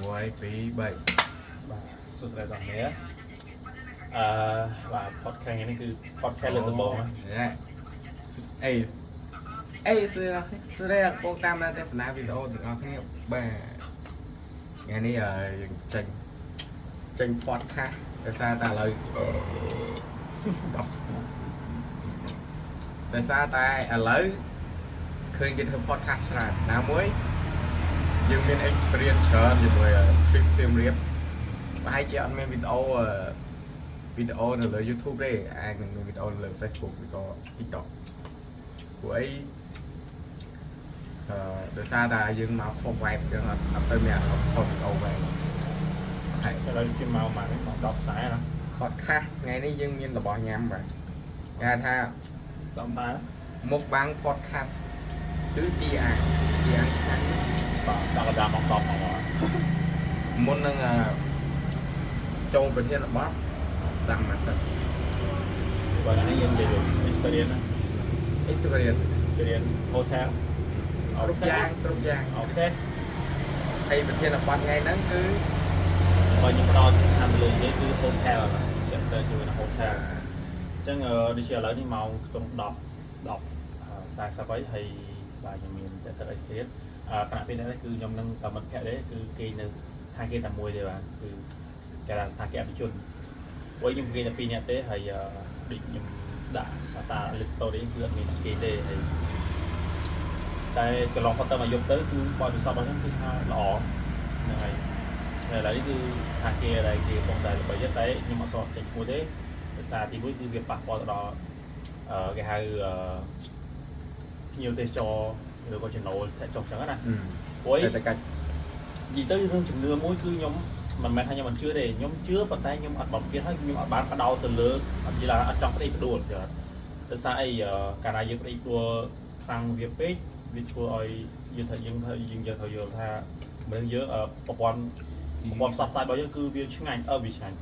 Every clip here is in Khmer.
1 2 3 បាទសួស្តីដល់អ្នកអឺបាទ podcast នេះគឺ podcast លើកដំបូងណា ណែអេអេសួស្តីសួស្តីដល់បងតាមដានទស្សនាវីដេអូទាំងអស់គ្នាបាទថ្ងៃនេះយើងចេញចេញ podcast ដោយសារតែឥឡូវដោយសារតែឥឡូវឃើញគេធ្វើ podcast ច្រើនណាមួយយើងមាន experience ច្រើនជាមួយ trip សៀមរាបប្រហែលជាអត់មានវីដេអូវីដេអូនៅលើ YouTube ទេអាចនឹងមានវីដេអូនៅលើ Facebook ឬក៏ TikTok ព្រោះអីដោយសារតែយើងមកខុស vibe អញ្ចឹងអត់សូវមានអារម្មណ៍ថតវីដេអូបែបហើយ ឥឡូវជាមកម៉ានេះមក10ខ្សែណា podcast ថ្ងៃនេះយើងមានរបស់ញ៉ាំបាទគេហៅថា 10ខ្សែ មុខបាំង podcast គឺទីអាងទីអាងឆ្ងាញ់ បាទដាក់កណ្ដាលមក10មក មុននឹងចូលប្រធានបទតាមមកសិន បាទនេះយើងនិយាយ experience ណា experience experience hotel គ្រប់យ៉ាងគ្រប់យ៉ាង OK ហើយប្រធានបទថ្ងៃហ្នឹងគឺ បើខ្ញុំផ្ដោតខាងលើនេះគឺ hotel ណាគេទៅជាមួយនឹង hotel អញ្ចឹងដូចជាឥឡូវនេះម៉ោងខ្ទង់10 10 40ហើយហើយបាទខ្ញុំមានតែទឹកអីទៀតខណៈពេលនេះគឺខ្ញុំនឹងតែមិត្តភក្តិទេគឺគេនៅថាគេតែមួយទេបាទគឺគេថាស្ថានភាពអភិជនព្រោះខ្ញុំគេតែពីរនាក់ទេហើយដូចខ្ញុំដាក់សាតា list story គឺអត់មានអ្នកគេទេហើយតែកន្លងផុតទៅមកយប់ទៅគឺបទពិសោធន៍របស់ខ្ញុំគឺថាល្អហ្នឹងហើយតែឥឡូវនេះគឺស្ថានភាពដែលគេកំពុងតែល្បីតែខ្ញុំអត់ស្គាល់ចេញឈ្មោះទេដោយសារទីមួយគឺវាប៉ះពាល់ទៅដល់គេហៅភ្ញៀវទេសចរឬក៏ចំណូលធ្លាក់ចុះចឹងណាព្រោះ តែតែកាច់ និយាយទៅរឿងជំនឿមួយគឺខ្ញុំមិនមែនថាខ្ញុំមិនជឿទេខ្ញុំជឿប៉ុន្តែខ្ញុំអត់បំពេញហើយខ្ញុំអត់បានបដោតទៅលើអត់និយាយថាអត់ចង់ប្តីផ្ដួលចឹងដោយសារអីកាលណាយើងប្តីផ្ដួលខ្លាំងវាពេកវាធ្វើឲ្យយើងថាយើងយើងយើងត្រូវយល់ថាមនុស្សយើងប្រព័ន្ធប្រព័ន្ធផ្សព្វផ្សាយរបស់យើងគឺវាឆ្ងាញ់អឺវាឆ្ងាញ់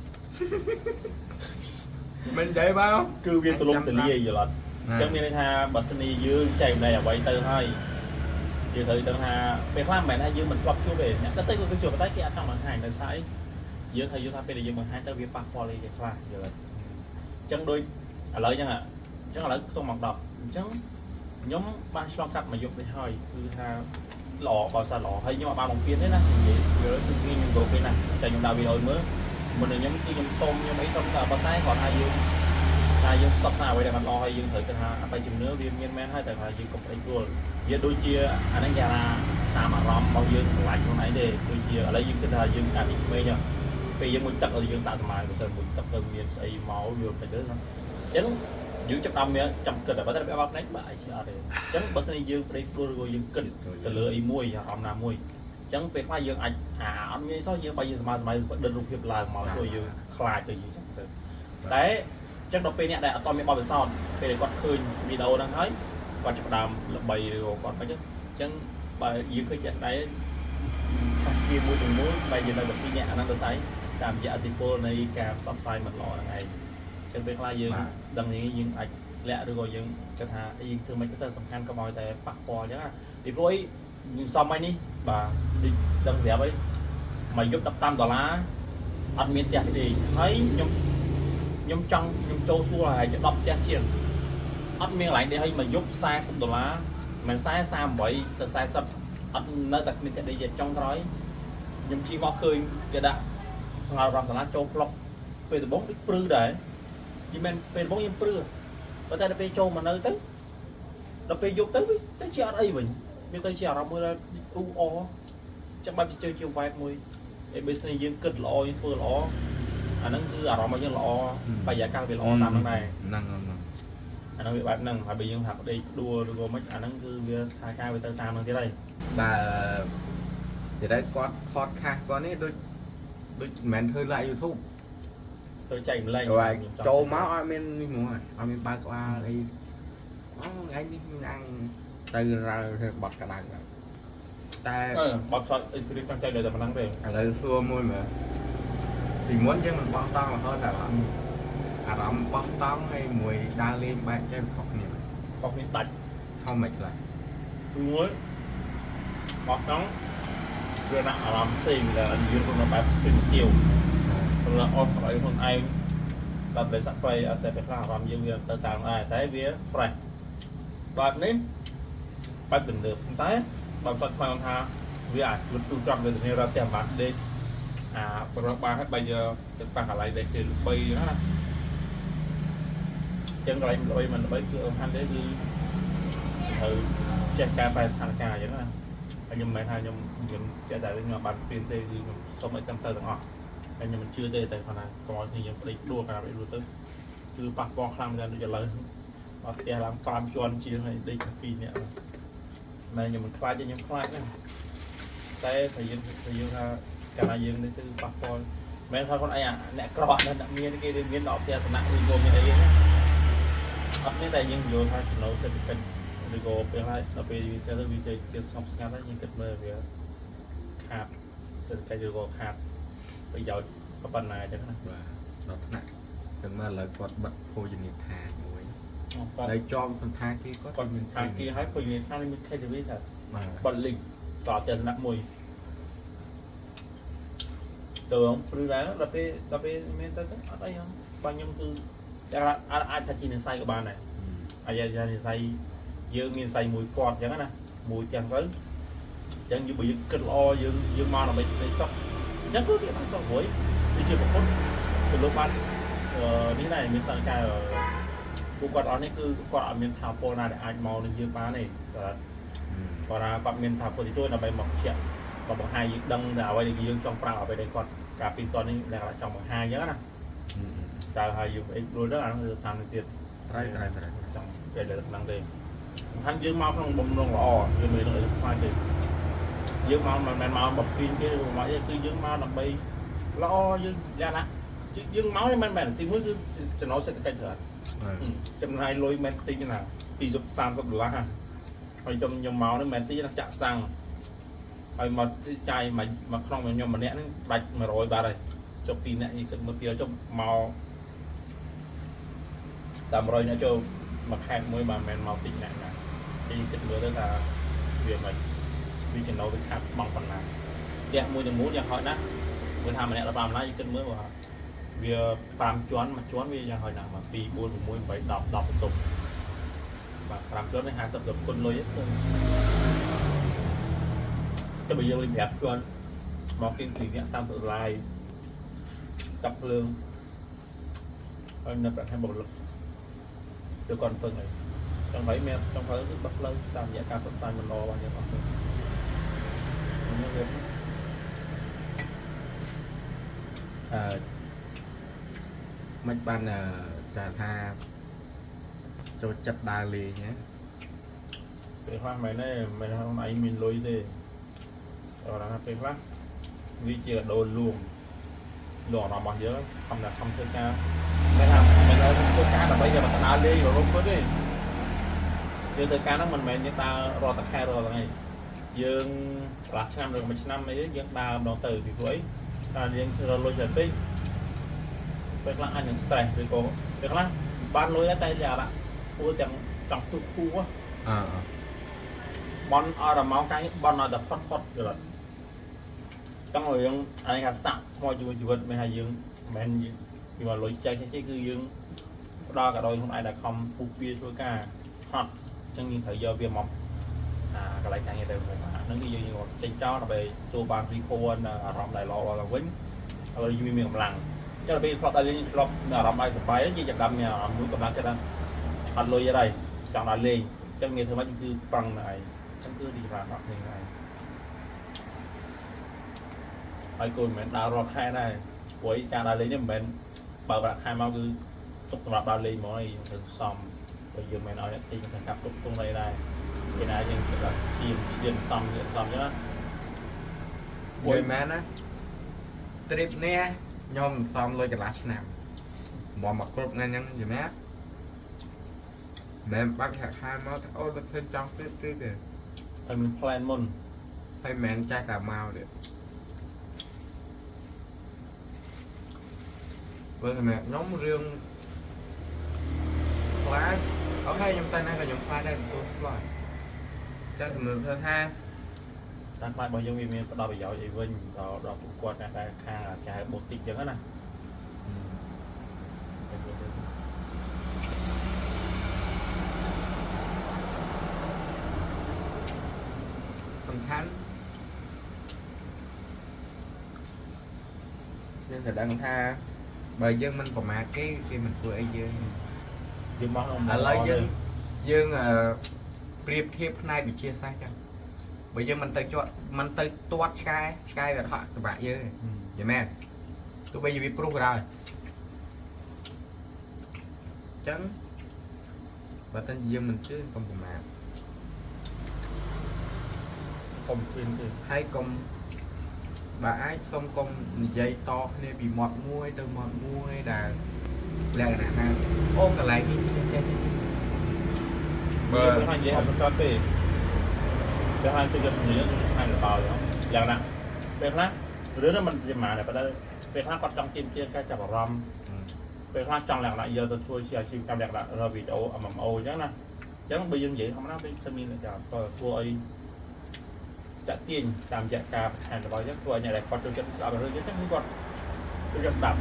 មិននិយាយបើ គឺវាទលំទលាយយល់អត់អញ្ចឹងមានន័យថាបើសិនជាយើងចែកម្លែកអ្វីទៅហើយយើងត្រូវដឹងថាពេលខ្លះមិនមែនថាយើងមិនធ្លាប់ជួបទេអ្នកដទៃក៏គេជួបប៉ុន្តែគេអត់ចង់បង្ហាញដោយសារអីយើងត្រូវយល់ថាពេលដែលយើងបង្ហាញទៅវាប៉ះពាល់អីគេខ្លះយល់អត់អញ្ចឹងដូចឥឡូវអញ្ចឹងអញ្ចឹងឥឡូវខ្ទង់ម៉ោង10អញ្ចឹងខ្ញុំបានឆ្លងកាត់មួយយប់នេះហើយគឺថាល្អបើសិនល្អហើយខ្ញុំអត់បានបំពេញទេណានិយាយយល់គឺខ្ញុំគោរពទេណាតែខ្ញុំដាក់វីដេអូមើលមុននឹងខ្ញុំគឺខ្ញុំសុំខ្ញុំអីត្រឹមតែប៉ុន្តែគាត់ថាយើង ថាយើងផ្សព្វផ្សាយអ្វីដែលมันល្អហើយយើងត្រូវគិតថាអបិយជំនឿវាមានមែនហើយតែថាយើងកុំភ្លេចព្រោះវាដូចជាអាហ្នឹងគេថាតាមអារម្មណ៍របស់យើងស្រឡាញ់ខ្លួនឯងទេដូចជាឥឡូវយើងគិតថាយើងកាលពីក្មេងពេលយើងមួយទឹកឲ្យយើងសាកសម័យបើសិនមួយទឹកទៅមានស្អីមកវាទៅទៅអញ្ចឹងយើងចាប់ដើមមានចាំគិតតែបើតែបើផ្នែកបើអីជាអត់ទេអញ្ចឹងបើសិនជាយើងប្តេជ្ញាឬក៏យើងគិតទៅលើអីមួយអារម្មណ៍ណាមួយអញ្ចឹងពេលខ្លះយើងអាចអាអត់មានសោះយើងបើយើងសម័យសម័យដិតរូបភាពឡើងមកធ្វើយើងខ្លាចទៅយើងចឹងទៅតែចឹងដល់ពេលអ្នកដែលអត់មានបទពិសោធន៍ពេលដែលគាត់ឃើញវីដេអូហ្នឹងហើយគាត់ចាប់ផ្ដើមល្បីឬក៏គាត់អញ្ចឹងអញ្ចឹងបើយើងឃើញជាក់ស្ដែងស្ថានភាពមួយទាំងមូលបែរជានៅតែពីរអ្នកអាហ្នឹងទៅស្អីតាមរយៈអតិពលនៃការផ្សព្វផ្សាយមិនល្អហ្នឹងឯងអញ្ចឹងពេលខ្លះយើងដឹងនេះយើងអាចលាក់ឬក៏យើងគិតថាយើងធ្វើមិនទៅសំខាន់កុំឲ្យតែប៉ះពាល់អញ្ចឹងណាពីព្រោះអីយើងសមអីនេះបាទដូចដឹងស្រាប់អីមកយប់15ដុល្លារអត់មានផ្ទះទេហើយខ្ញុំខ្ញុំចង់ខ្ញុំចូលសួរហើយ10ផ្ទះជាងអត់មានកន្លែងទេហើយមកយប់40ដុល្លារមិន40 38ទៅ40អត់នៅតែគ្មានផ្ទះដេកចុងក្រោយខ្ញុំជិះមកឃើញគេដាក់ស្ងោ5ដុល្លារចូលប្លុកពេលដំបូងដូចព្រឺដែរយីមែនពេលដំបូងខ្ញុំព្រឺប៉ុន្តែដល់ពេលចូលមកនៅទៅដល់ពេលយប់ទៅវាទៅជាអត់អីវិញវាទៅជាអារម្មណ៍មួយដែលអ៊ូអចឹងបែបជាជា vibe មួយឯបើស្នេហ៍យើងគិតល្អយើងធ្វើល្អអាហ្នឹងគឺអារម្មណ៍របស់យើងល្អបរិយាកាសវាល្អតាមហ្នឹងដែរ ហ្នឹងហ្នឹង អាហ្នឹងវាបែបហ្នឹងហើយបើយើងថាប្តីដួលឬក៏មិនអាហ្នឹងគឺវាស្ថានភាពវាទៅតាមហ្នឹងទៀតហើយ បាទនិយាយទៅគាត់ podcast គាត់នេះដូចដូចមិនមែនធ្វើ live YouTube ទៅចែកម្លែក ហើយចូលមកអត់មាននេះហ្មងអត់មានបើកក្បាលអីអូថ្ងៃនេះមានអាំងទៅរើធ្វើបត់ក្តៅតែ អឺបត់ផ្សោតអីគឺចង់ចែកលើតែប៉ុណ្្នឹងទេ ឥឡូវសួរមួយមើលពីមុនយើងមិនបោះតង់រហូតតែអារម្មណ៍បោះតង់ហើយមួយដើរលេងបែកចេះខុសគ្នា ខុសគ្នាដាច់ ខុសមិនខ្លះ មួយបោះតង់ វាដាក់អារម្មណ៍ផ្សេងដែលយើងរស់នៅបែប primitive រស់អស់ក្រោយខ្លួនឯងបែបបរិស័ទព្រៃអត់តែពេលខ្លះអារម្មណ៍យើងវាទៅតាមដែរតែវា fresh បែបនេះបែបទំនើបតែបើគាត់ខ្វល់ថាវាអាចជីវិតទូត្រង់វេទនារត់ផ្ទះបានដេកអាប្រកបានឲ្យបីទៅប៉ះកន្លែងដេកគេល្បីណាចឹងកន្លែងល្បីមិនល្បីគឺសំខាន់ទេគឺត្រូវចេះកែប្រែស្ថានភាពអញ្ចឹងណាហើយខ្ញុំមិនមែនថាខ្ញុំចេះតែខ្ញុំបានព្រៀនទេគឺខ្ញុំសុំឲ្យត្រឹមត្រូវទាំងអស់ហើយខ្ញុំមិនជឿទេតែគាត់ថាកុំឲ្យគ្នាយើងប្តេជ្ញាការប្តេជ្ញាទៅគឺប៉ះពាល់ខ្លាំងមែនដូចឥឡូវមកផ្ទះឡើង5ជាន់ជាងហើយដេក2នាក់មែនខ្ញុំមិនខ្លាចទេខ្ញុំខ្លាចណាស់តែតែយើងថាកាលណាយើងនេះទៅប៉ះពាល់មិនថាខ្លួនឯងអ្នកក្រអ្នកមានគេមានដល់ផ្ទះសំណាក់ឬក៏មានអីណាអត់មានតែយើងយល់ថាចំណូលសេដ្ឋកិច្ចឬក៏ពេលហើយដល់ពេលវាចេះទៅវាចេះជាស្ងប់ស្ងាត់ហើយយើងគិតមើលវាខាតសេដ្ឋកិច្ចឬក៏ខាតប្រយោជន៍ប៉ុណ្ណាអញ្ចឹងណា បាទដល់ថ្នាក់ទៅមើលឥឡូវគាត់បិទភោជនីយដ្ឋានមួយ គាត់ ហើយជាប់សន្តាគារគាត់ គាត់មានខាងគេហើយភោជនីយដ្ឋានមាន KTV ថា បាទ បិទលីងសល់តែសំណាក់មួយទៅព្រឺដែរដល់ពេលមានទៅទៅអត់អីហ្នឹងបើខ្ញុំគឺអាចថាជានិស័យក៏បានដែរអាចថានិស័យយើងមាននិស័យមួយគាត់អញ្ចឹងណាមួយចឹងទៅអញ្ចឹងយើងបើយើងគិតល្អយើងមកដើម្បីនៃសុខអញ្ចឹងគឺគេបានសុខរួយវាជាប្រពុតទៅលោកបាននេះដែរមានសន្តានពួកគាត់អស់នេះគឺគាត់អត់មានថាពលណាដែលអាចមកនឹងយើងបានទេគាត់គាត់ថាគាត់មានថាពលទីទួដើម្បីមកជាក់មកបង្ហាញយើងដឹងតែអ្វីដែលយើងចង់ប្រាប់អ្វីដែលគាត់កាលពីតនេះដែលគាត់ចង់បង្ហាញអញ្ចឹងណាតើហើយយើងអីរួចទៅអានោះគឺតាមនេះទៀត ត្រូវត្រូវត្រូវ ចង់ចេះតែហ្នឹងទេសំខាន់យើងមកក្នុងបំណងល្អយើងមិននឹងអីខ្លាចទេយើងមកមិនមែនមកបំពេញគេឬមកទេគឺយើងមកដើម្បីល្អយើងយ៉ាងណាយើងមកមិនមែនទីមួយគឺចំណូលសេដ្ឋកិច្ចច្រើនចំណាយលុយមិនតិចណា20 30ដុល្លារហើយខ្ញុំមកនេះមិនតិចណាចាក់សាំងហើយមកចាយមកក្នុងខ្ញុំម្នាក់ហ្នឹងដាច់100បាត់ហើយចុះ2នាក់នេះគិតមើលពីចុះមកតាម100នាក់ចូលមួយខែមួយបាទមិនមែនមកតិចណាស់ណាគេគិតមើលទៅថាវាមិនវាចំណូលវាខាត់បងប៉ុណ្ណាផ្ទះមួយទាំងមូលយ៉ាងហោចណាស់មើលថាម្នាក់15ដុល្លារយើងគិតមើលว่าវា5ជាន់មួយជាន់វាយ៉ាងហោចណាស់មក2 4 6 8 10 10បន្ទប់បាទ5ជាន់នេះ50ដល់គុណលុយទៅទៅបើយើងលេង5ជាន់មកគេពីអ្នក30ដុល្លារកាប់ភ្លើងហើយនៅប្រាក់ខែបុគ្គលិកទៅគាត់ពឹងហើយចង់ឲ្យមានចង់ឲ្យគឺបោះផ្លូវតាមរយៈការផ្សព្វផ្សាយមិនល្អរបស់យើងអស់ទៅនេះវា អឺមិនបានចាថាចូលចិត្តដើរលេងណា ពេលខ្លះមែនទេមិនថាឯងមានលុយទេដល់ណាពេលខ្លះវាជាដូនលួងលួងអារម្មណ៍របស់យើងខំតែខំធ្វើការមិនថាមិនថាធ្វើការដើម្បីយកមកដើរលេងរំពើទេយើងធ្វើការហ្នឹងមិនមែនយើងដើររាល់តែខែរាល់ថ្ងៃយើងកន្លះឆ្នាំឬមួយឆ្នាំអីយើងដើរម្ដងទៅពីព្រោះអីតែយើងរកលុយច្រើនពេកពេលខ្លះអាចនឹង stress ឬក៏ពេលខ្លះបានលុយតែយ៉ាងណាពួរទាំងចង់ទុះគូ អឺ បនអត់ដល់ម៉ោងកាយបនអត់តែផុតផុតយល់អត់ចង់ឲ្យយើងអានេះថាសាក់ថ្មជីវិតមិនថាយើងមិនពីមកលុយចែកទេគឺយើងផ្ដល់ក៏ដោយខ្លួនឯងដែលខំពុះពៀធ្វើការហត់អញ្ចឹងយើងត្រូវយកវាមកអាកន្លែងការងារទៅមកហ្នឹងគឺយើងចេញចោលដើម្បីទទួលបាន recover អារម្មណ៍ដែលល្អឡើងវិញហើយយើងមានកម្លាំងចុះពេលធ្លាប់ដល់លេងធ្លាប់មានអារម្មណ៍ឲ្យសប្បាយយើងចាប់ដើមមានអារម្មណ៍មួយកម្លាំងចិត្តអត់លុយអីចង់ដល់លេងអញ្ចឹងងារធ្វើម៉េចគឺប្រឹងនៅឯងចឹងគឺរីកចម្រើនអត់គ្នាហើយហើយកូនមិនមែនដើររាល់ខែដែរព្រោះការដើរលេងនេះមិនមែនបើប្រាក់ខែមកគឺទុកសម្រាប់ដើរលេងហ្មងឯងទៅសំព្រោះយើងមិនឲ្យអ្នកទីទៅកាប់ទុកទុំអីដែរគេណាយើងគិតថាឈាមឈាមសំសំចឹងណា យល់មែនណា trip នេះខ្ញុំសំលុយកន្លះឆ្នាំមកមកគ្រប់ថ្ងៃហ្នឹងយល់មែនមែនបាក់ខែមកអូនឃើញចង់ trip trip ទេ តែមាន plan មុន ហើយមិនចាស់តែមកទេព្រោះសម្រាប់ខ្ញុំរឿងខ្លាច okay ខ្ញុំតែណាក៏ខ្ញុំខ្លាចដែរទទួលស្គាល់ចាស់សម្រាប់ថា តាមខ្លាចរបស់យើងវាមានផ្ដល់ប្រយោជន៍អីវិញដល់ពួកគាត់អ្នកដែលខាងគេហៅ boutique ចឹងណា។ សំខាន់យើងត្រូវដឹងថាបើយើងមិនប្រមាថគេគេមិនធ្វើអីយើង យើងមកក្នុង ឥឡូវយើងយើងអឺប្រៀបធៀបផ្នែកវិទ្យាសាស្ត្រចឹងបើយើងមិនទៅជាប់មិនទៅទាត់ឆ្កែឆ្កែវាហក់ក្បាក់យើងយល់មែនទោះបីជាវាព្រុសក៏ដោយចឹងបើសិនជាយើងមិនជឿកុំប្រមាថ កុំព្រៀនទេ ហើយកុំបើអាចសុំកុំនិយាយតគ្នាពីមាត់មួយទៅមាត់មួយដែលលក្ខណៈថាអូកន្លែងនេះចេះចេះចេះ បើថានិយាយអត់ប្រកបទេពេលហើយទៅយកនិយាយខាងលបោយ៉ាងណាពេលខ្លះរឿងនោះមិនជាម៉ានតែប៉ុន្តែពេលខ្លះគាត់ចង់ទាមទារការចាប់អារម្មណ៍ពេលខ្លះចង់លក្ខណៈយកទៅធ្វើជាអាជីវកម្មលក្ខណៈរកវីដេអូ MMO អញ្ចឹងណា។អញ្ចឹងបើយើងនិយាយធម្មតាពេលមានតែធ្វើឲ្យតាក់ទាញតាមរយៈការបន្ថែមរបស់អញ្ចឹងធ្វើឲ្យអ្នកដែលគាត់ចូលចិត្តស្ដាប់រឿងអញ្ចឹងគឺគាត់ចូលចិត្តស្ដាប់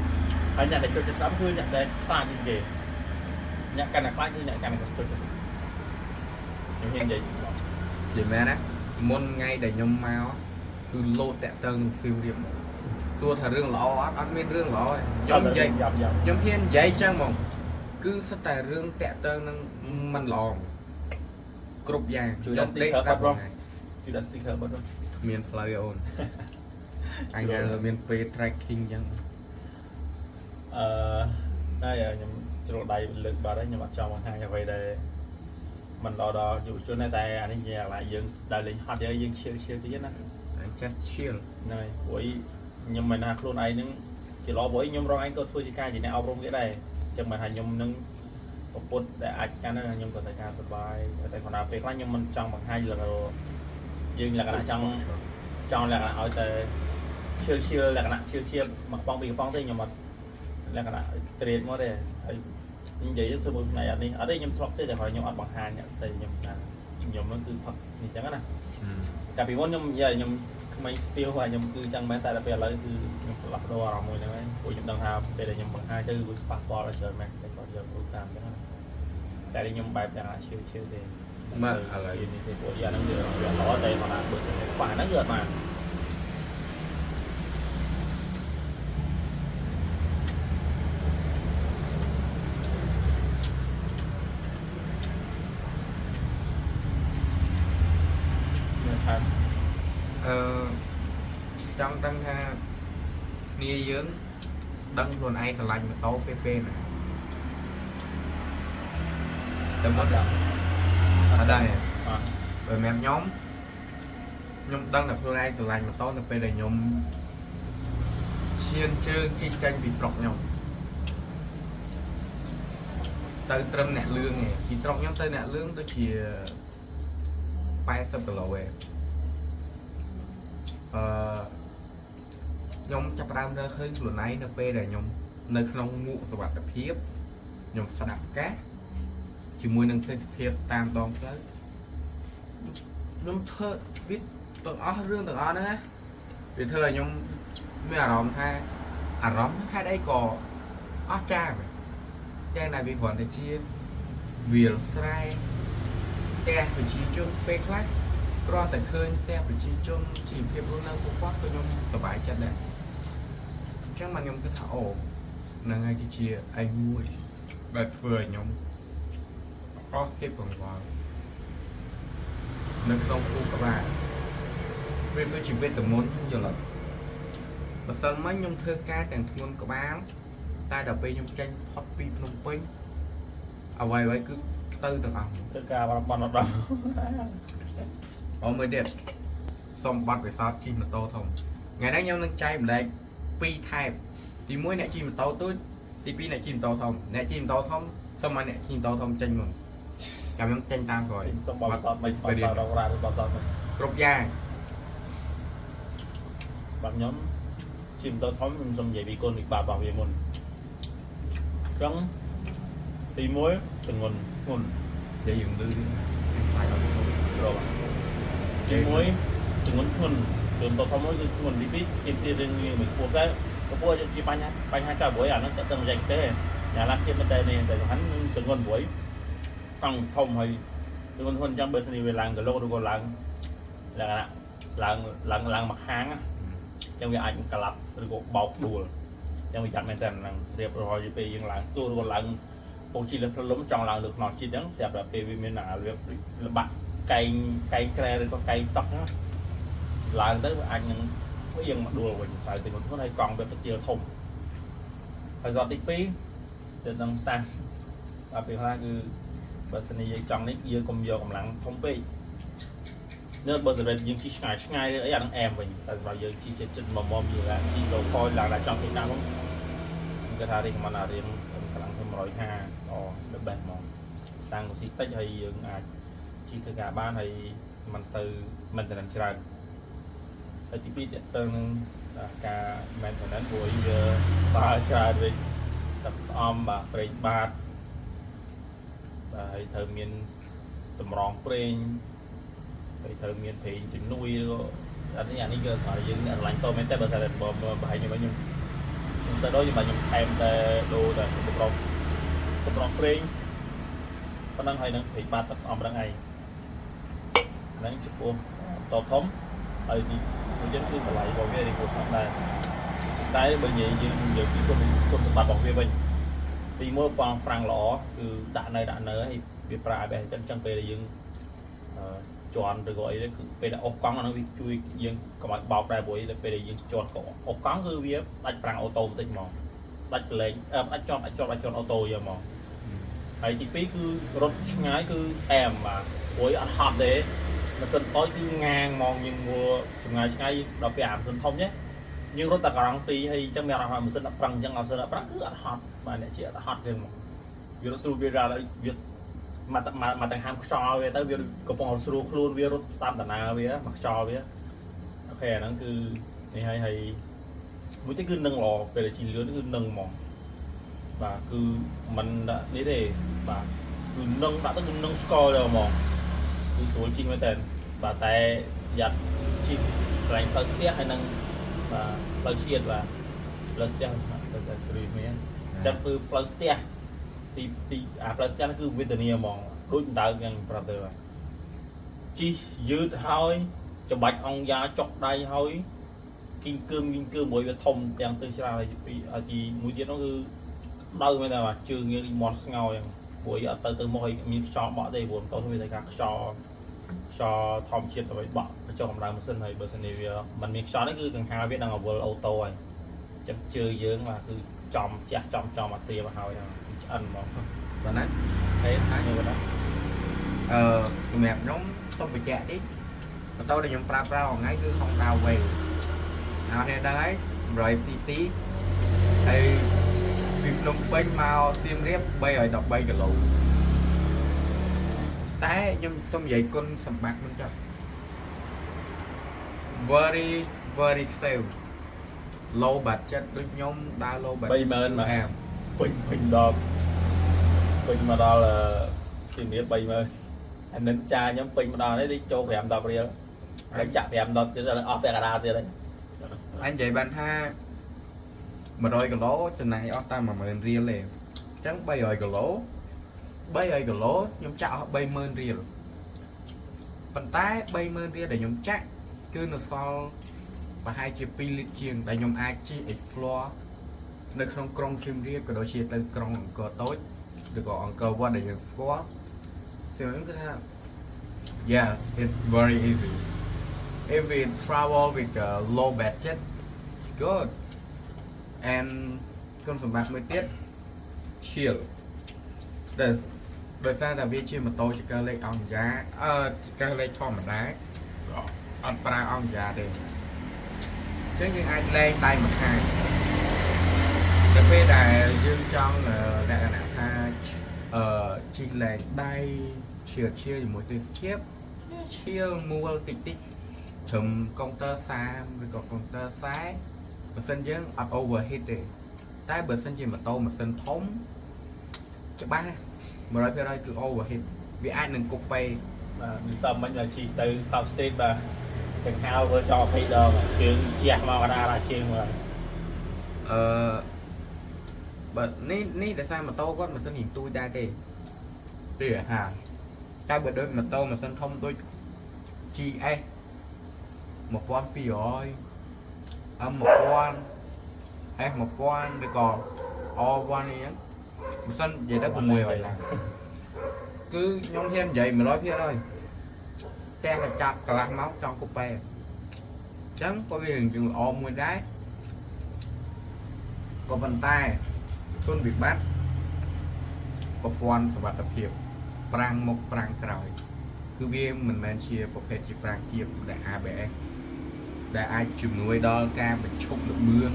ហើយអ្នកដែលចូលចិត្តស្ដាប់គឺអ្នកដែលខ្លាចជាងគេអ្នកកាន់តែខ្លាចគឺអ្នកកាន់តែចូលចិត្តខ្ញុំហ៊ាននិយាយ និយាយមែនណាមុនថ្ងៃដែលខ្ញុំមកគឺលោតតាក់ទងនឹងសៀមរាបមកសួរថារឿងល្អអត់អត់មានរឿងល្អទេខ្ញុំនិយាយ យ៉ាប់យ៉ាប់ ខ្ញុំហ៊ាននិយាយចឹងហ្មងគឺសិតតែរឿងតាក់ទងនឹងមិនល្អគ្រប់យ៉ាង ជួយដាក់ sticker បាត់បងជួយដាក់ sticker បាត់បង គ្មានផ្លូវទេអូនអញថាមានពេល tracking ចឹង អឺហើយខ្ញុំជ្រុលដៃលើកបាត់ហើយខ្ញុំអត់ចង់បង្ហាញអ្វីដែលមិនល្អដល់យុវជនទេតែអានេះជាកន្លែងយើងដែលលេងហត់យើងយើងឈៀលឈៀលតិចណា អញចេះ chill ហ្នឹងហើយព្រោះខ្ញុំមិនថាខ្លួនឯងហ្នឹងជាល្អព្រោះខ្ញុំរងឯងក៏ធ្វើជាការជាអ្នកអប់រំគេដែរអញ្ចឹងមិនថាខ្ញុំនឹងប្រពុតដែលអាចកាន់ហ្នឹងខ្ញុំក៏ត្រូវការសុបាយតែគ្រាន់តែពេលខ្លះខ្ញុំមិនចង់បង្ហាញលក្ខណៈយើងលក្ខណៈចង់ចង់លក្ខណៈឲ្យតែឈៀលឈៀលលក្ខណៈឈៀលឈៀលមួយកំប៉ុងពីរកំប៉ុងទេខ្ញុំអត់លក្ខណៈត្រៀតមកទេហើយនិយាយទៅធ្វើមួយផ្នែកអត់នេះអត់ទេខ្ញុំធ្លាប់ទេតែខ្ញុំអត់បង្ហាញតែខ្ញុំថាខ្ញុំហ្នឹងគឺផឹកនេះអញ្ចឹងណា កាលពីមុនខ្ញុំនិយាយខ្ញុំក្មេងស្ទៀវហើយខ្ញុំគឺចឹងមែនតែដល់ពេលឥឡូវគឺខ្ញុំផ្លាស់ប្ដូរអារម្មណ៍មួយហ្នឹងហើយព្រោះខ្ញុំដឹងថាពេលដែលខ្ញុំបង្ហាញទៅវាប៉ះពាល់ដល់ច្រើនមែនតែគាត់យករូបតាមចឹងណាតែខ្ញុំបែបយ៉ាងណាឈៀវឈៀវទេ មកឥឡូវ នេះទេព្រោះយ៉ាងហ្នឹងវាល្អតែមកណាបើសិនខ្វះហ្នឹងគឺអត់បានថា អឺចង់ដឹងថាគ្នាយើងដឹងខ្លួនឯងស្រឡាញ់ម៉ូតូពេលពេលណាតែមុនអត់ដែរ អត់ បើមែនខ្ញុំខ្ញុំដឹងតែខ្លួនឯងស្រឡាញ់ម៉ូតូនៅពេលដែលខ្ញុំឈានជើងជិះចេញពីស្រុកខ្ញុំទៅត្រឹមអ្នកលឿងឯងពីស្រុកខ្ញុំទៅអ្នកលឿងដូចជា80គីឡូឯងអឺខ្ញុំចាប់ផ្ដើមរើឃើញខ្លួនឯងនៅពេលដែលខ្ញុំនៅក្នុងមួកសុវត្ថិភាពខ្ញុំស្ដាប់កាសជាមួយនឹងទេសភាពតាមដងផ្លូវខ្ញុំធ្វើវាទាំងអស់រឿងទាំងអស់ហ្នឹងណាវាធ្វើឲ្យខ្ញុំមានអារម្មណ៍ថាអារម្មណ៍ហេតុអីក៏អស្ចារ្យមែនយ៉ាងណាវាគ្រាន់តែជាវាលស្រែផ្ទះប្រជាជនពេលខ្លះគ្រាន់តែឃើញផ្ទះប្រជាជនជីវភាពរស់នៅពួកគាត់ក៏ខ្ញុំសប្បាយចិត្តដែរអញ្ចឹងមកខ្ញុំគិតថាអូហ្នឹងហើយគឺជាឯមួយដែលធ្វើឲ្យខ្ញុំអស់ភាពកង្វល់នៅក្នុងខួរក្បាលវាដូចជាវេទមន្តយល់អត់បើសិនមកខ្ញុំធ្វើការទាំងធ្ងន់ក្បាលតែដល់ពេលខ្ញុំចេញផុតពីភ្នំពេញអ្វីៗគឺទៅទាំងអស់ ធ្វើការបនអត់ដល់ អូមួយទៀតសុំប័ណ្ណពិសោធន៍ជិះម៉ូតូធំថ្ងៃនេះខ្ញុំនឹងចែកម្លែកពីរថែបទី1អ្នកជិះម៉ូតូទូចទី2អ្នកជិះម៉ូតូធំអ្នកជិះម៉ូតូធំសុំឲ្យអ្នកជិះម៉ូតូធំចេញមុនចាំខ្ញុំចេញតាមក្រោយ សុំបបសតមិនបបសតរ៉ាបបសតមិន គ្រប់យ៉ាង បាទខ្ញុំជិះម៉ូតូធំខ្ញុំសុំនិយាយពីគុណវិបត្តិរបស់វាមុនអញ្ចឹងទី1ទងន់ធ្ងន់ និយាយរឿងលឺខ្លាចអត់ស្គាល់ ស្រូបទី1 ទម្ងន់ធ្ងន់គឺម៉ូតូធំមួយគឺធ្ងន់ទីពីរទីទីរឿងមិនខ្ពស់តែកម្ពស់ជាបញ្ហាបញ្ហាចោលព្រួយអាហ្នឹងតើតឹងយ៉ាងទេញ៉ាឡាភាពមិនតែនេះតែសំខាន់ទម្ងន់ព្រួយកង់ធំហើយទម្ងន់ធ្ងន់អញ្ចឹងបើសិនជាវាឡើងគីឡូឬក៏ឡើងលក្ខណៈឡើងឡើងឡើងមកខាងអញ្ចឹងវាអាចក្លាប់ឬក៏បោកដួលអញ្ចឹងវាយ៉ាត់មែនតើហ្នឹងរៀបរយពេលយើងឡើងទូឬក៏ឡើងពងជីលើផ្លូវលំចង់ឡើងលើខ្នល់ជាតិអញ្ចឹងស្រាប់តែពេលវាមានអាវាលបាក់កែងកែងក្រែឬក៏កែងតុកហ្នឹងឡើងទៅវាអាចនឹងផ្អៀងមកដួលវិញតែទីមួយហើយកង់វាពជាធំហើយសតទី2ទៅនឹងសាសដល់ពេលខ្លះគឺបើសិនជាយើងចង់នេះយើងកុំយកកម្លាំងធំពេកនៅបើសម្រាប់យើងជិះឆ្ងាយឆ្ងាយអីអានឹងអែមវិញតែសម្រាប់យើងជិះចិត្តចិត្តមកមកយើងឡើងជិះ local ឡើងដល់ចង់ទៅតាមហ្នឹងគេថា recommend អារៀងកម្លាំងធ្វើ150អ the best ហ្មងសាំងក៏ស៊ីតិចហើយយើងអាចជិះធ្វើការបានហើយមិនសូវ maintenance ច្រើនហើយទី2តទៅនឹងការ maintenance ព្រោះវាបើច្រើនវិញទឹកស្អំបាទប្រេងបាតបាទហើយត្រូវមានតម្រងប្រេងហើយត្រូវមានប្រេងជំនួយឬក៏អានេះអានេះគឺថាយើងអ្នកឆ្លាញ់តមែនតែបើថាបើប្រហែលខ្ញុំខ្ញុំខ្ញុំសើដូចបាទខ្ញុំថែមតែដូរតែតម្រងតម្រងប្រេងប៉ុណ្ណឹងហើយនឹងប្រេងបាតទឹកស្អំប៉ុណ្ណឹងឯងហ្នឹងចំពោះតបធំហើយទីមួយទៀតគឺតម្លៃរបស់វារៀងគួរសមដែរតែបើនិយាយយើងនិយាយពីគុណគុណសម្បត្តិរបស់វាវិញទីមួយបងហ្វ្រាំងល្អគឺដាក់នៅដាក់នៅហើយវាប្រើឲ្យបែបអញ្ចឹងអញ្ចឹងពេលដែលយើងជន់ឬក៏អីទៅគឺពេលដែលអស់កង់អាហ្នឹងវាជួយយើងកុំឲ្យបោកដែរព្រោះអីពេលដែលយើងជន់ក៏អស់កង់គឺវាដាច់ហ្វ្រាំង auto បន្តិចហ្មងដាច់ប្រឡែងដាច់ជាប់ដាច់ជាប់ដាច់ជាប់ auto យកហ្មងហើយទី2គឺរត់ឆ្ងាយគឺអែមបាទព្រោះអត់ហត់ទេម៉ាស៊ីនតូចគឺងាងហ្មងយើងមួចម្ងាយឆ្ងាយដល់ពេលអាម៉ាស៊ីនធំចេះយើងរត់តែករងទីហើយអញ្ចឹងមានអារម្មណ៍ថាម៉ាស៊ីនអត់ប្រឹងអញ្ចឹងម៉ាស៊ីនអត់ប្រឹងគឺអត់ហត់បាទអ្នកជាអត់ហត់ទេហ្មងវារត់ស្រួលវារត់វាមកមកទាំងហាមខ្យល់វាទៅវាកំពុងស្រួលខ្លួនវារត់តាមដំណើរវាមកខ្យល់វា OK អាហ្នឹងគឺនេះហើយហើយមួយទៀតគឺនឹងល្អពេលដែលជិះលឿនគឺនឹងហ្មងបាទគឺមិនដាក់នេះទេបាទគឺនឹងដាក់ទៅគឺនឹងស្កល់ទៅហ្មងគឺស្រួលជិះមែនតើបាទតែយ៉ាត់ជិះកន្លែងផ្លូវស្ទះហើយនឹងបាទផ្លូវជាតិបាទផ្លូវស្ទះទៅតែគ្រីមានចាំគឺផ្លូវស្ទះទីទីអាផ្លូវស្ទះគឺវេទនាហ្មងដូចដើមយ៉ាងប្រាប់ទៅបាទជិះយឺតហើយច្បាច់អង្គយ៉ាចុកដៃហើយគីងគើមគីងគើមមួយវាធំទាំងទៅច្រើនហើយទីទីមួយទៀតនោះគឺដៅមែនតើបាទជើងយើងដូចមាត់ស្ងោយ៉ាងព្រោះអត់ទៅទៅមកឲ្យមានខ្យល់បក់ទេព្រោះម៉ូតូវាតែការខ្យល់ខ្យល់ធម្មជាតិដើម្បីបក់បញ្ចុះកម្ដៅម៉ាស៊ីនហើយបើសិនជាវាមិនមានខ្យល់នេះគឺកង្ហារវានឹងអវល auto ហើយអញ្ចឹងជើងយើងបាទគឺចំជះចំចំអាត្រៀមឲ្យហើយគឺឆ្អិនហ្មង ប៉ុណ្ណា ហើយខ្ញុំប៉ុណ្ណា សម្រាប់ខ្ញុំសូមបញ្ជាក់តិចម៉ូតូដែលខ្ញុំប្រើប្រាស់រាល់ថ្ងៃគឺ Honda Wave អត់នេះដឹងហើយ 100 cc ហើយពីភ្នំពេញមកសៀមរាប313គីឡូតែខ្ញុំសូមនិយាយគុណសម្បត្តិមិនចុះ very very safe low budget ដូចខ្ញុំដើរ low budget 30000បាទ អែម ពេញពេញដល់ពេញមកដល់សៀមរាប30000អានិនចាខ្ញុំពេញមកដល់នេះដូចចូល5 10រៀលហើយចាក់5 10ទៀតអស់ពាក់កណ្ដាលទៀតហើយ អញនិយាយបានថា100គីឡូចំណាយអស់តែ10000រៀលទេអញ្ចឹង300គីឡូ300គីឡូខ្ញុំចាក់អស់30000រៀលប៉ុន្តែ30000រៀលដែលខ្ញុំចាក់គឺនៅសល់ប្រហែលជា2លីត្រជាងដែលខ្ញុំអាចជិះ explore នៅក្នុងក្រុងសៀមរាបក៏ដូចជាទៅក្រុងអង្គរតូចឬក៏អង្គរវត្តដែលយើងស្គាល់សៀមរាបគឺថា yes, it's very easy if we travel with a low budget, good. And គុណសម្បត្តិមួយទៀត chill ដែលដោយសារតែវាជាម៉ូតូចង្កឹះលេខអង្គយ៉ាអឺចង្កឹះលេខធម្មតាអត់ប្រើអង្គយ៉ាទេអញ្ចឹងយើងអាចលែងដៃមួយខាងតែពេលដែលយើងចង់លក្ខណៈថាអឺជិះលែងដៃឈៀលឈៀលជាមួយទេសភាពឈៀលមួលតិចតិចត្រឹមកុងទ័រ30ឬក៏កុងទ័រ40បើសិនយើងអត់ overheat ទេតែបើសិនជាម៉ូតូម៉ាស៊ីនធំច្បាស់100%គឺ overheat វាអាចនឹងកុបពេ បាទនិសាមិញដល់ជិះទៅ Top State បាទ ទាំងហៅធ្វើចោល20ដងជើងជះមកកណ្ដាលដល់ជើងមក អឺបើនេះនេះដោយសារម៉ូតូគាត់ម៉ាស៊ីនរៀងទូចដែរទេទេហាតែបើដូចម៉ូតូម៉ាស៊ីនធំដូច GS 1200 M 1000 S 1000ឬក៏ R1 អីហ្នឹងម៉ាស៊ីននិយាយទៅ600ឡើងគឺខ្ញុំហ៊ាននិយាយ100%ផ្ទះតែចាប់កន្លះម៉ោងចង់គប់បែអញ្ចឹងក៏វារឿងល្អមួយដែរក៏ប៉ុន្តែគុណវិបត្តិប្រព័ន្ធសុវត្ថិភាពប្រាំងមុខប្រាំងក្រោយគឺវាមិនមែនជាប្រភេទជាប្រាំងគៀបដែល ABS ដែលអាចជំនួយដល់ការបញ្ឈប់ល្បឿន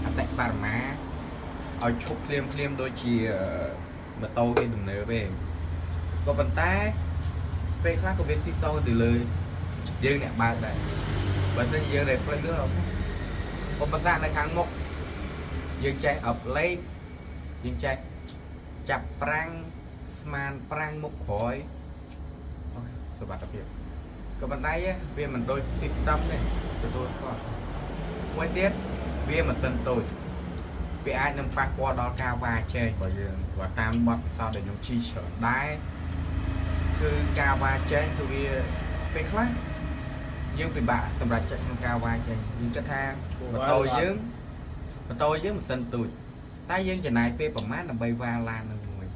អតិបរមាឲ្យឈប់ភ្លាមភ្លាមដូចជាម៉ូតូគេទំនើបទេក៏ប៉ុន្តែពេលខ្លះក៏វាស៊ីសងទៅលើយើងអ្នកបើកដែរបើមិនជាយើង reflex លឿន OK ឧបសគ្គនៅខាងមុខយើងចេះអបលេខយើងចេះចាប់ប្រាំងស្មានប្រាំងមុខក្រោយ OK សុវត្ថិភាពក៏ប៉ុន្តែវាមិនដូច system ទេទទួលស្គាល់មួយទៀតវាម៉ាស៊ីនតូចវាអាចនឹងប៉ះពាល់ដល់ការវ៉ាជែករបស់យើងព្រោះតាមបទពិសោធន៍ដែលខ្ញុំជិះច្រើនដែរគឺការវ៉ាជែកគឺវាពេលខ្លះយើងពិបាកសម្រាប់ចិត្តក្នុងការវ៉ាជែកយើងគិតថាម៉ូតូយើងម៉ូតូយើងម៉ាស៊ីនទូចតែយើងចំណាយពេលប្រហែលដើម្បីវ៉ាឡាននឹងមួយ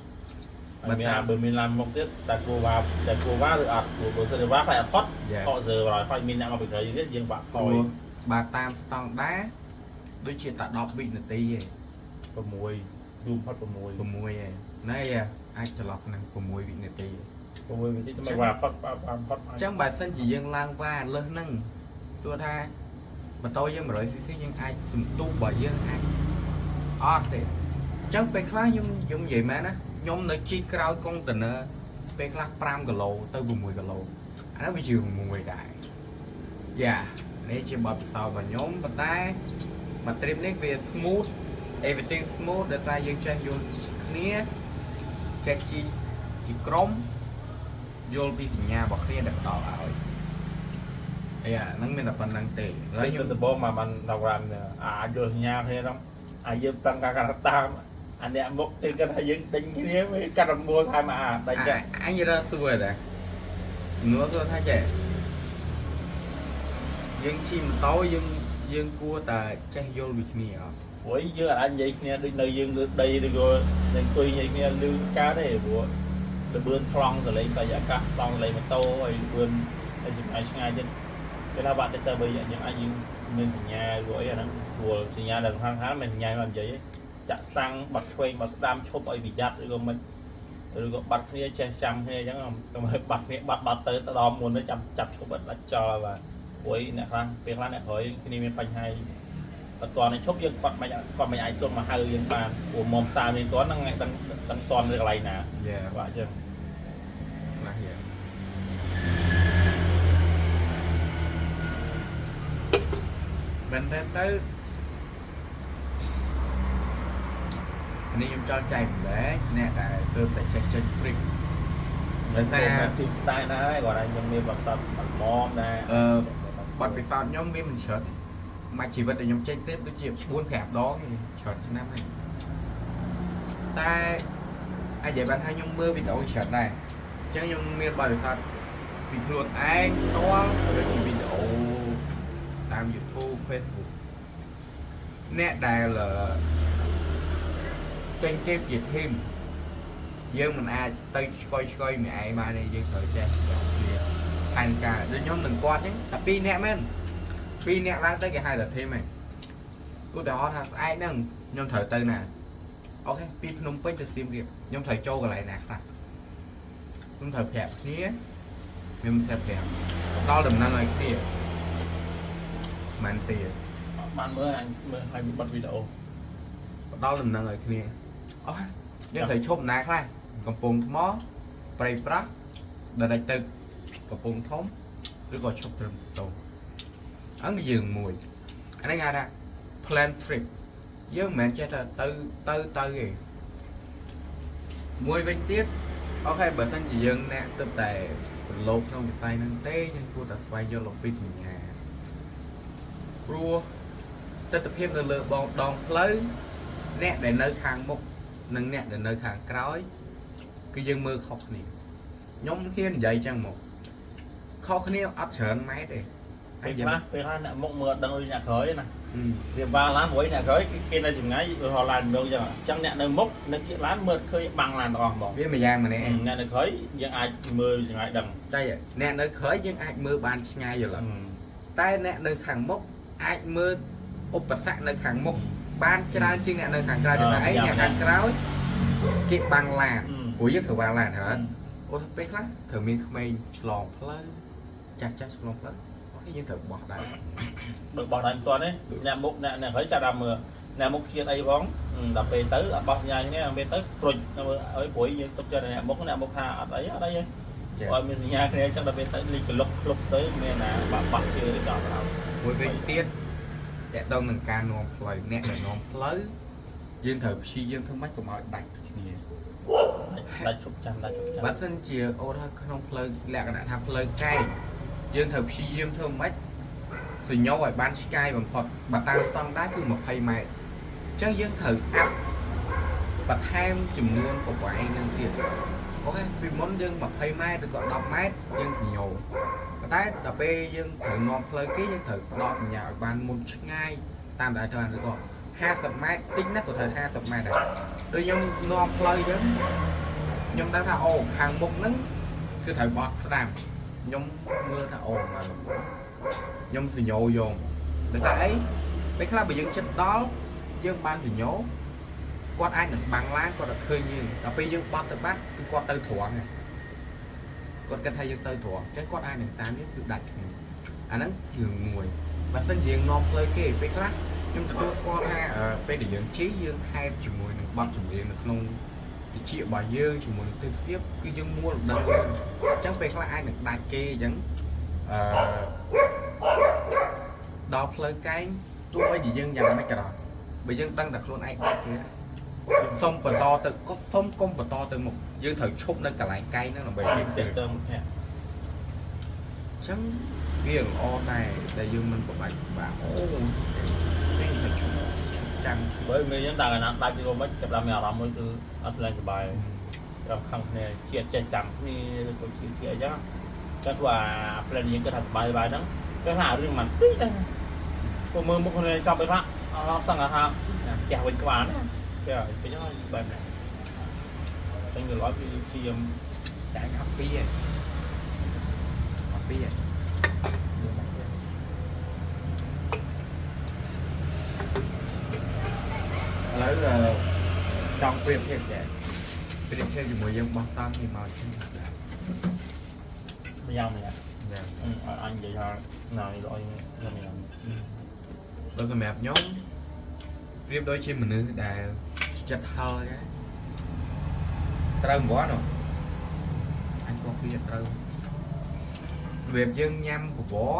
បើមានបើមានឡានមុខទៀតតែគួរវ៉ាតែគួរវ៉ាឬអត់ព្រោះបើសិនជាវ៉ាខ្លាចអត់ផុតខកសើរហើយខ្លាចមានអ្នកមកពីក្រោយទៀតយើងបាក់ថ ព្រោ យ ះបើតាមស្តង់ដារដូចជាតែ10វិនាទីឯង 6យូរផុត6 6ឯងណែអាចចន្លោះហ្នឹង6វិនាទី 6វិនាទីមិនវ៉ាផុតវ៉ាផុត អញ្ចឹងបើសិនជាយើងឡើងវ៉ាលើសហ្នឹងទោះថាម៉ូតូយើង 100 cc យើងអាចសន្ទុះបើយើងអាចអត់ទេអញ្ចឹងពេលខ្លះខ្ញុំខ្ញុំនិយាយមែនណាខ្ញុំនៅជិះក្រោយកុងតឺន័រពេលខ្លះ5គីឡូទៅ6គីឡូអានោះវាជាមួយដែរយ៉ានេះជាបទពិសោធន៍របស់ខ្ញុំប៉ុន្តែមួយ trip នេះវា smooth everything smooth ដោយសារយើងចេះយល់គ្នាចេះជិះជាក្រុមយល់ពីសញ្ញារបស់គ្នាដែលផ្ដល់ឲ្យអាយ៉ាហ្នឹងមានតែប៉ុណ្្នឹងទេឥឡូវ ហើយ ខ្ញុំ ខ្ញុំដំបងមកបានដល់ក្រាមអាយល់សញ្ញាគ្នាហ្នឹងអាយើងប្រឹងការតាមអាអ្នកមុខគេគាត់ថាយើងដេញគ្នាវាកាត់រមួលថែមអាដេញ អាអញរើសួរដែរនួសួរថាចេះយើងជិះម៉ូតូយើងយើងគួរតែចេះយល់ពីគ្នាអត់ ព្រោះយើងអាចនិយាយគ្នាដូចនៅយើងលើដីឬក៏នៅអង្គុយនិយាយគ្នាលឺកើតទេព្រោះលបឿនថ្លង់សលេងបរិយាកាសថ្លង់សលេងម៉ូតូហើយលបឿនហើយចម្ងាយឆ្ងាយទៀតគេថាបាក់ទៅទៅបើយើងអាចយើងមានសញ្ញាឬអីអាហ្នឹងស្រួលសញ្ញាដែលសំខាន់ៗមិនសញ្ញាមកនិយាយចាក់សាំងបាត់ឆ្វេងបាត់ស្ដាំឈប់ឲ្យប្រយ័ត្នឬក៏មិនឬក៏បាត់គ្នាចេះចាំគ្នាអញ្ចឹងកុំឲ្យបាត់គ្នាបាត់បាត់ទៅទៅដល់មុនទៅចាំចាប់ឈប់បាត់ចោលបាទព្រោះអ្នកខ្លះពេលខ្លះអ្នកក្រោយគ្នាមានបញ្ហា បន្ទាន់នេះឈប់យើងគាត់មិនគាត់មិនអាចសុំមកហៅយើងបានព្រោះមុំតាមយើងទាន់ហ្នឹងដឹងដឹងតន់នៅកន្លែងណា យ៉ា បាទអញ្ចឹង ខ្លះយ៉ាមែនតើទៅនេះខ្ញុំចង់ចែកម្លែកអ្នកដែលទើបតែចេះចេញ trip ដោយសារ ទី style ណាដែរគាត់ថាខ្ញុំមានបទពិសោធន៍ល្មមដែរ អឺបទពិសោធន៍ខ្ញុំមានមិនច្រើនមួយជីវិតដែលខ្ញុំចេញ trip ដូចជា4 5ដងទេច្រើនឆ្នាំហើយតែអាចនិយាយបានថាខ្ញុំមើលវីដេអូច្រើនដែរអញ្ចឹងខ្ញុំមានបទពិសោធន៍ពីខ្លួនឯងផ្ទាល់ក៏ដូចជាវីដេអូតាម YouTube Facebook អ្នកដែលចេញគេជា team យើងមិនអាចទៅឆ្កយឆ្កយម្នាក់ឯងបានទេយើងត្រូវចេះគ្នាផែនការដូចខ្ញុំនឹងគាត់អញ្ចឹងតែពីរនាក់មែនពីរនាក់ឡើងទៅគេហៅថា team ហ្នឹងឧទាហរណ៍ថាស្អែកហ្នឹងខ្ញុំត្រូវទៅណា OK ពីភ្នំពេញទៅសៀមរាបខ្ញុំត្រូវចូលកន្លែងណាខ្លះខ្ញុំត្រូវប្រាប់គ្នាខ្ញុំត្រូវប្រាប់ដល់ដំណឹងឲ្យគ្នាមិនទេ បានមើលអញមើលឲ្យបទវីដេអូ ផ្ដល់ដំណឹងឲ្យគ្នាអស់យើងត្រូវឈប់ណាខ្លះកំពង់ថ្មព្រៃប្រាស់ដល់ទៅកំពង់ធំឬក៏ឈប់ត្រឹមស្ទងអង្គយើងមួយអានេះគេហៅថា plan trip យើងមិនមែនចេះតែទៅទៅទៅទេមួយវិញទៀត OK បើសិនជាយើងអ្នកទៅតែ ប្រឡូកក្នុងវិស័យហ្នឹងទេយើងគួរតែស្វែងយល់អំពីសញ្ញាព្រោះទស្សនភាពនៅលើបងដងផ្លូវអ្នកដែលនៅខាងមុខនិងអ្នកដែលនៅខាងក្រោយគឺយើងមើលខុសគ្នាខ្ញុំហ៊ាននិយាយចឹងមកខុសគ្នាអត់ច្រើនម៉ែត្រទេ ពេលខ្លះពេលខ្លះអ្នកមុខមើលអត់ដឹងដូចអ្នកក្រោយណាវាបាឡានព្រោះអ្នកក្រោយគេនៅចម្ងាយរហឡានមើលចឹងអញ្ចឹងអ្នកនៅមុខនៅគៀកឡានមើលឃើញបាំងឡានទាំងអស់ហ្មង វាមួយយ៉ាងម្នាក់ អ្នកនៅក្រោយយើងអាចមើលចម្ងាយដឹង តែអ្នកនៅក្រោយយើងអាចមើលបានឆ្ងាយយល់តែអ្នកនៅខាងមុខអាចមើលឧបសគ្គនៅខាងមុខបានច្រើនជាងអ្នកនៅខាងក្រោយតែអីអ្នកខាងក្រោយគេបាំងឡានព្រោះយើងត្រូវបាំងឡានហើយអូពេលខ្លះត្រូវមានក្មេងឆ្លងផ្លូវចាស់ចាស់ឆ្លងផ្លូវ OK យើងត្រូវបោះដែរ បើបោះដែរមិនទាន់ទេអ្នកមុខអ្នកអ្នកក្រោយចាប់ដល់មើលអ្នកមុខជាតិអីផងដល់ពេលទៅអត់បោះសញ្ញាគ្នាពេលទៅព្រុចមើលឲ្យព្រួយយើងទុកចិត្តអ្នកមុខអ្នកមុខថាអត់អីអត់អីទេអត់មានសញ្ញាគ្នាអញ្ចឹងដល់ពេលទៅលីកលុកក្លុកទៅមានណាបាក់បាក់ជើងចោលដល់ មួយវិញទៀតតកតងនឹងការនាំផ្លូវអ្នកដែលនាំផ្លូវយើងត្រូវព្យាយាមធ្វើម៉េចកុំឲ្យដាច់គ្នា ដាច់ឈប់ចាំដាច់ឈប់ចាំ បើសិនជាអូនថាក្នុងផ្លូវលក្ខណៈថាផ្លូវកែងយើងត្រូវព្យាយាមធ្វើម៉េចសញ្ញោឲ្យបានឆ្ងាយបំផុតបើតាមស្តង់ដារគឺ20ម៉ែត្រអញ្ចឹងយើងត្រូវអាប់បន្ថែមចំនួនប្រវែងនឹងទៀត OK ពីមុនយើង20ម៉ែត្រឬក៏10ម៉ែត្រយើងសញ្ញោប៉ុន្តែដល់ពេលយើងត្រូវនាំផ្លូវគេយើងត្រូវផ្ដល់សញ្ញាឲ្យបានមុនឆ្ងាយតាមដែលត្រូវឬក៏50ម៉ែត្រតិចណាស់ក៏ត្រូវ50ម៉ែត្រដែរដូចខ្ញុំនាំផ្លូវអញ្ចឹងខ្ញុំដឹងថាអូខាងមុខហ្នឹងគឺត្រូវបត់ស្ដាំខ្ញុំមើលថាអូមកខ្ញុំសញ្ញោយកតែតែអីពេលខ្លះបើយើងចិត្តដល់យើងបានសញ្ញោគាត់អាចនឹងបាំងឡានគាត់អត់ឃើញយើងដល់ពេលយើងបត់ទៅបាត់គឺគាត់ទៅត្រង់ហ្នឹងគាត់គិតថាយើងទៅត្រង់អញ្ចឹងគាត់អាចនឹងតាមយើងគឺដាច់គ្នាអាហ្នឹងរឿងមួយបើសិនជាយើងនាំផ្លូវគេពេលខ្លះខ្ញុំទទួលស្គាល់ថាពេលដែលយើងជិះយើងហែបជាមួយនឹងបទចម្រៀងនៅក្នុងវិជ្ជារបស់យើងជាមួយនឹងទេសភាពគឺយើងមួលដឹងអញ្ចឹងពេលខ្លះអាចនឹងដាច់គេអញ្ចឹងអឺដល់ផ្លូវកែងទោះបីជាយើងយ៉ាងម៉េចក៏ដោយបើយើងដឹងតែខ្លួនឯងដាច់គេសុំបន្តទៅក៏សុំកុំបន្តទៅមុខយើងត្រូវឈប់នៅកន្លែងកែងហ្នឹងដើម្បីគេ ទៅទៅមុខ អញ្ចឹងវាល្អដែរដែលយើងមិនប្របាច់បាក់អូពេលទៅឈប់ចាំ បើមានយើងដល់កណ្ដាលដាច់ទៅមិនចាប់ដល់មានអារម្មណ៍មួយគឺអត់ឡើងសុបាយដល់ខឹងគ្នាជាតិចេះចាំគ្នាឬក៏ជាជាអញ្ចឹងចឹងធ្វើអា plan យើងគិតថាសុបាយសុបាយហ្នឹងគេថារឿងមិនតិចដែរព្រោះមើលមុខគ្នាចាប់ទៅថាអត់សឹងថាផ្ទះវិញក្បាលណាគេពេលចឹងបែបណាតែងឡើយវាជាម តែអត់ពីឯងអត់ពីឯងឥឡូវចង់ប្រៀបធៀបដែរប្រៀបធៀបជាមួយយើងបោះតង់នេះមកចឹងដែរ ម្យ៉ាងម្យ៉ាង យ៉ាង អញនិយាយថាណានេះល្អយ៉ាងយ៉ាង បើសម្រាប់ខ្ញុំប្រៀបដូចជាមនុស្សដែលចិត្តហល់ដែរត្រូវម្នាក់នោះអញក៏ពីត្រូវរបៀបយើងញ៉ាំបបរ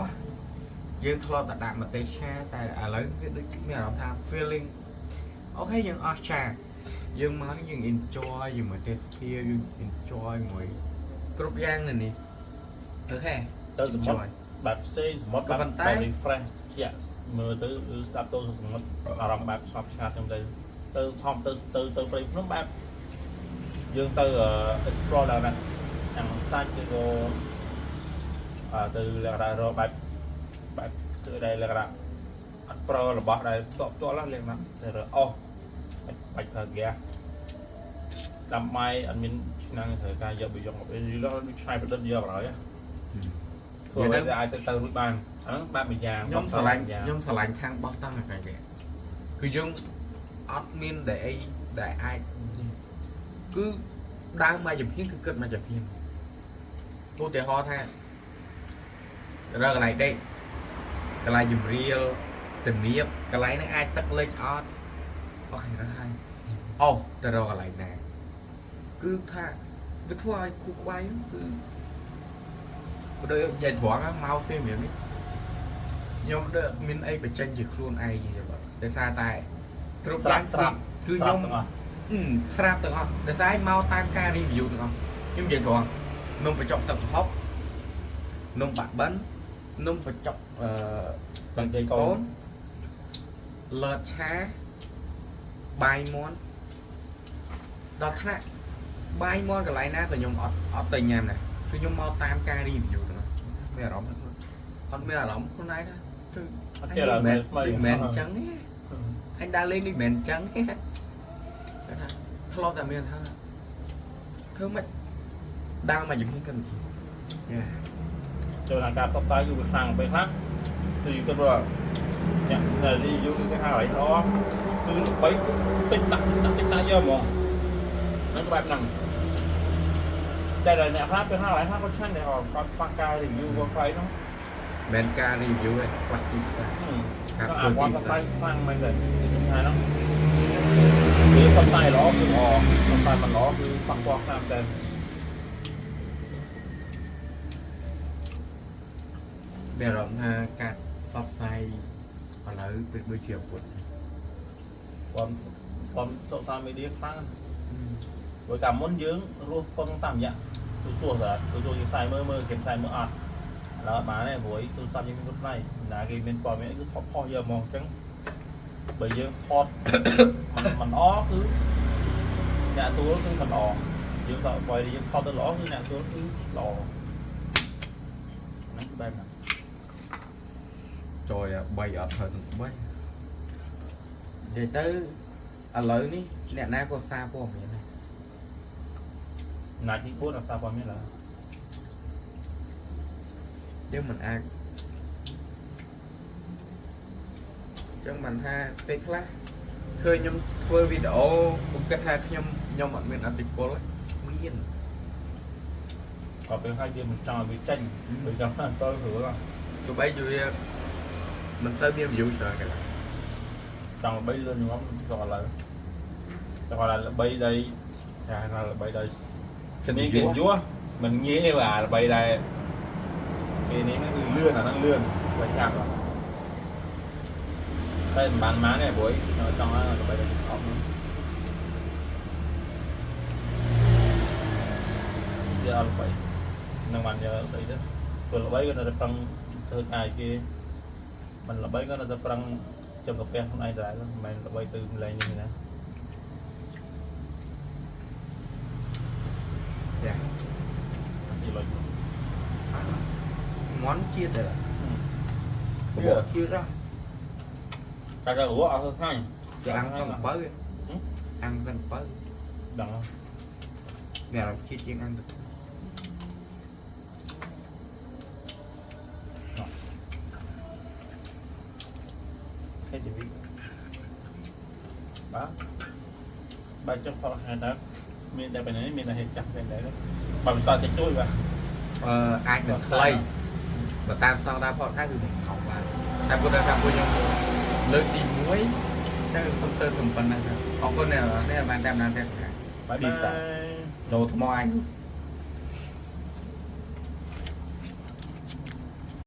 យើងធ្លាប់តែដាក់ម្ទេសឆាតែឥឡូវវាដូចមានអារម្មណ៍ថា feeling OK យើងអស់ឆាយើងមកនេះយើង enjoy ជាមួយទេសភាពយើង enjoy ជាមួយគ្រប់យ៉ាងនៅនេះOK ទៅសមុទ្រ enjoy បែបផ្សេងសមុទ្របែបបែប refresh ជាមើលទៅស្ដាប់ទៅសមុទ្រអារម្មណ៍បែបស្ងប់ស្ងាត់ចឹងទៅទៅថំទៅទៅទៅព្រៃភ្នំបែបយើងទៅ explore ដល់ណាខាងសាច់ឬក៏ទៅលក្ខណៈរកបែបបែបគឺដែលលក្ខណៈអត់ប្រើរបស់ដែលផ្ទាល់ផ្ទាល់លក្ខណៈទៅរើអស់បាច់ប្រើហ្គាសដាំបាយអត់មានឆ្នាំងត្រូវការយកបយកមកអីដូចឆ្នៃប្រឌិតយកបណ្ដោយធ្វើឲ្យអាចទៅទៅរួចបានអាហ្នឹងបែបមួយយ៉ាង ខ្ញុំស្រឡាញ់ខ្ញុំស្រឡាញ់ខាងបោះតង់ហ្នឹងគេគឺយើងអត់មានដែលអីដែលអាចគឺដើមមកជំហានគឺគិតមកជំហានឧទាហរណ៍ថារើកន្លែងដេកកន្លែងជំរាលទំនាបកន្លែងហ្នឹងអាចទឹកលិចអត់ OK រើហើយអូទៅរកកន្លែងណាគឺថាវាធ្វើឲ្យគូក្បាយគឺដូចនិយាយត្រង់មកសៀមរាបនេះខ្ញុំដូចមានអីបញ្ចេញជាខ្លួនឯងទេបាទដោយសារតែគ្រប់យ៉ាង ស្រាប់ គឺខ្ញុំ ទាំងអស់ ស្រាប់ទាំងអស់ដោយសារមកតាមការ review ទាំងអស់ខ្ញុំនិយាយត្រង់នំបញ្ចុកទឹកប្រហុក នំបាក់បិននំបញ្ចុកអឺ បាំងទីកូ កូ ន នលតឆាបាយមាន់ដល់ថ្នាក់បាយមាន់កន្លែងណាក៏ខ្ញុំអត់ទៅញ៉ាំដែរគឺខ្ញុំមកតាមការ review ហ្នឹងមានអារម្មណ៍ថាអត់មានអារម្មណ៍ខ្លួនឯងថាគឺ អត់ចេះឡើយ មិន ថ្មី មិនអញ្ចឹងទេអញដើរលេងនេះមិនមែនអញ្ចឹងទេគាត់ថាធ្លាប់តែមានថាធ្វើម៉េចដើរមកជំហានកម្មវិធីយ៉ា ចូលដល់ការផ្សព្វផ្សាយគឺវាខ្លាំងពេលខ្លះគឺគិតថាអ្នកដែល review គឺគេហៅឲ្យល្អគឺល្បីគឺតិចដាក់ដាក់តិចដាក់យកហ្មងហ្នឹងបែបហ្នឹងតែដល់អ្នកខ្លះពេលខ្លះឡើយខ្លះគាត់ឆ្ងាញ់ដែរគាត់ខ្វះការ review គាត់ខ្លីហ្នឹង មិនការ review ទេខ្វះទីផ្សារការ ក៏ ធ្វើ អាវ៉ា ទីផ្សារ ត់ខ្លាំងមែនទេខ្ញុំថាហ្នឹងគឺផ្សព្វផ្សាយល្អគឺល្អផ្សព្វផ្សាយមិនល្អគឺប៉ះពាល់ខ្លាំងតែ មានអារម្មណ៍ថាការផ្សព្វផ្សាយឥឡូវពេលដូចជាអាវុធ បំបំ social media ខ្លាំងព្រោះកាលមុនយើងរស់ពឹងតាមរយៈទូរទស្សន៍តែទូរទស្សន៍គេផ្សាយមើលមើលគេផ្សាយមើលអត់ឥឡូវបានទេព្រោះទូរស័ព្ទយើងមានផ្នែកណាគេមានព័ត៌មានគឺថតផុសយកហ្មងអញ្ចឹងបើយើងថតមិនល្អគឺអ្នកទួលគឺមិនល្អយើងថតបើយើងថតទៅល្អគឺអ្នកទួលគឺល្អហ្នឹងគឺបែបហ្នឹង ចូល3អត់ត្រូវទាំង3និយាយទៅឥឡូវនេះអ្នកណាក៏សារព័ត៌មានដែរ ណាច់ទី4អត់សារព័ត៌មានឡើយ យើងមិនអាចចឹងបានថាពេលខ្លះឃើញខ្ញុំធ្វើវីដេអូខ្ញុំគិតថាខ្ញុំអត់មានអតិពលទេមាន ក៏ពេលខ្លះយើងមិនចង់ឲ្យវាចេញដូចចង់ថាតើស្រួល ទោះបីជាវាមិនសូវមាន view ច្រើនក៏ដោយ ចង់ល្បីលឿនងំក៏ឥឡូវតែគាត់ល្បីដោយគេថាល្បីដោយមានកិត្តិយសមិនងាយទេបាទល្បីដែរពេលនេះគឺលឿនអាហ្នឹងលឿនបាច់ចាប់តែមិនបានមកទេព្រោះចង់ឲ្យល្បីដោយអត់វាអត់ល្បីនឹងបានយកស្អីទៅព្រោះល្បីក៏នៅតែប្រឹងធ្វើការគេមិនល្បីក៏នៅតែប្រឹងចំកាពះខ្លួនឯងដែរមិនមែនល្បីទៅម្លែងនេះណា ចា យល់ មន់ជាតិដែរ វា ជាតិហ៎ តែក៏រស់អត់ស្ងាញ់ អាំងទាំងបើអាំងទាំងបើ ដឹង មានអារម្មណ៍ជាតិជាងអាំងទឹក ខេជីវីបាទបាទចង់ថតខាងតើមានតែពេលនេះមានតែហេតុចាស់តែដែរបើមិនតតែជួយបាទ អឺអាចនឹងខ្លីបើតាមស្តង់ដារ podcast គឺមិនខុសបានតែព្រោះតែពួកខ្ញុំលើកទី1តែសុំទៅត្រឹមប៉ុណ្ណឹងអរគុណអ្នកនរបានតាមដានទស្សនា បាយបាយ ចូលថ្មអញ